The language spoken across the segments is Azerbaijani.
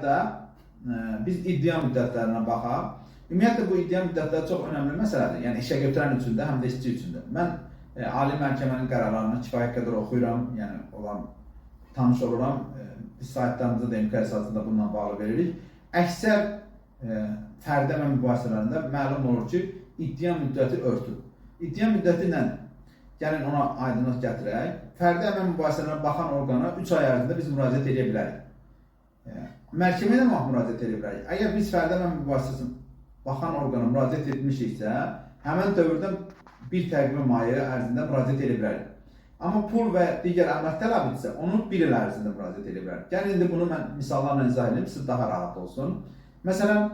saytda biz iddia müddətlərinə baxaq. Ümumiyyətlə bu iddia müddətləri çox önəmli məsələdir. Yəni işə götürən üçün də, həm də işçi üçün də. Mən Ali Məhkəmənin qərarlarını kifayət qədər oxuyuram, yəni olan tanış oluram. Biz saytlarımızda da MK əsasında bununla bağlı veririk. Əksər fərdi əmək mübahisələrində məlum olur ki, iddia müddəti örtülür. İddia müddəti ilə gəlin ona aydınlıq gətirək. Fərdi əmək mübahisələrinə baxan orqana 3 ay ərzində biz müraciət edə bilərik. Məhkəməyə də müraciət edə bilərik. Əgər biz fərdi əmək mübahisəsi baxan orqana müraciət etmişiksə, həmin dövrdən bir təqvim ayı ərzində müraciət edə bilərik. Amma pul və digər əmlak tələbidirsə, onu bir il ərzində müraciət edə bilərik. Gəlin indi bunu mən misallarla izah edeyim, sizə daha rahat olsun. Məsələn,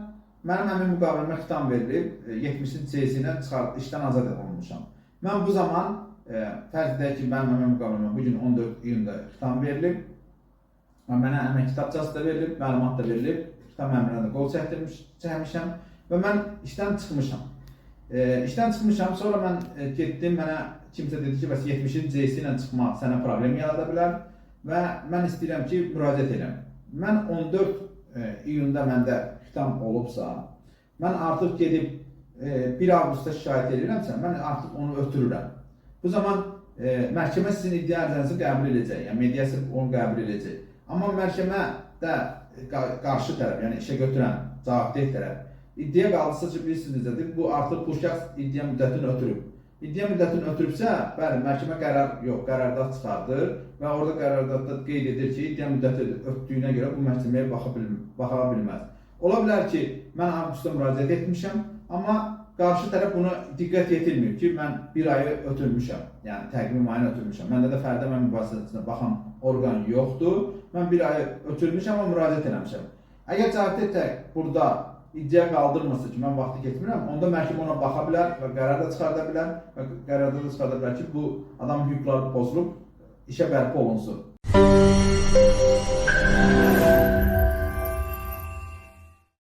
mənim əmək müqaviləmə xitam verilib, 70-ci C-si ilə işdən azad olunmuşam. Mən bu zaman fərz edək ki, mənim əmək müqaviləmə bu gün 14 iyunda xitam verilib. Mənə əmək kitabçası da verilib, məlumat da verilib, xitam əmrinə də qol çəkmişəm və mən işdən çıxmışam. İşdən çıxmışam, sonra mən getdim, mənə kimsə dedi ki, bəs 70-in C-si ilə çıxmaq sənə problem yarada bilər və mən istəyirəm ki, müraciət edirəm. Mən 14 iyunda məndə xitam olubsa, mən artıq gedib 1 avqustda şikayət edirəmsə, mən artıq onu ötürürəm. Bu zaman məhkəmə sizin iddia ərizənizi qəbul edəcək, yəni mediasiya onu qəbul edəcək. Amma məhkəmədə qarşı tərəf, yəni işə götürən, cavabdeh tərəf iddia qaldırsa ki, bilirsiniz necədir, bu artıq bu şəxs iddia müddətini ötürüb. İddia müddətini ötürübsə, bəli, məhkəmə qərar yox, qərargah çıxardır və orada qərargahda qeyd edir ki, iddia müddəti ötdüyünə görə bu məhkəməyə baxa bilməz. Ola bilər ki, mən avqustda müraciət etmişəm, amma qarşı tərəf buna diqqət yetirməyib ki, mən bir ayı ötürmüşəm, yəni təqvim ayını ötürmüşəm. Məndə də fərdi əmək mübahisəsinə baxan orqan yoxdur. Mən bir ayı ötürmüşəm, amma müraciət eləmişəm. Əgər cavabdeh tək burada iddia qaldırmırsa ki, mən vaxtı keçmirəm, onda məhkəmə ona baxa bilər və qərar da çıxarda bilər və qərarda da çıxarda bilər ki, bu adamın hüquqları pozulub, işə bərpa olunsun.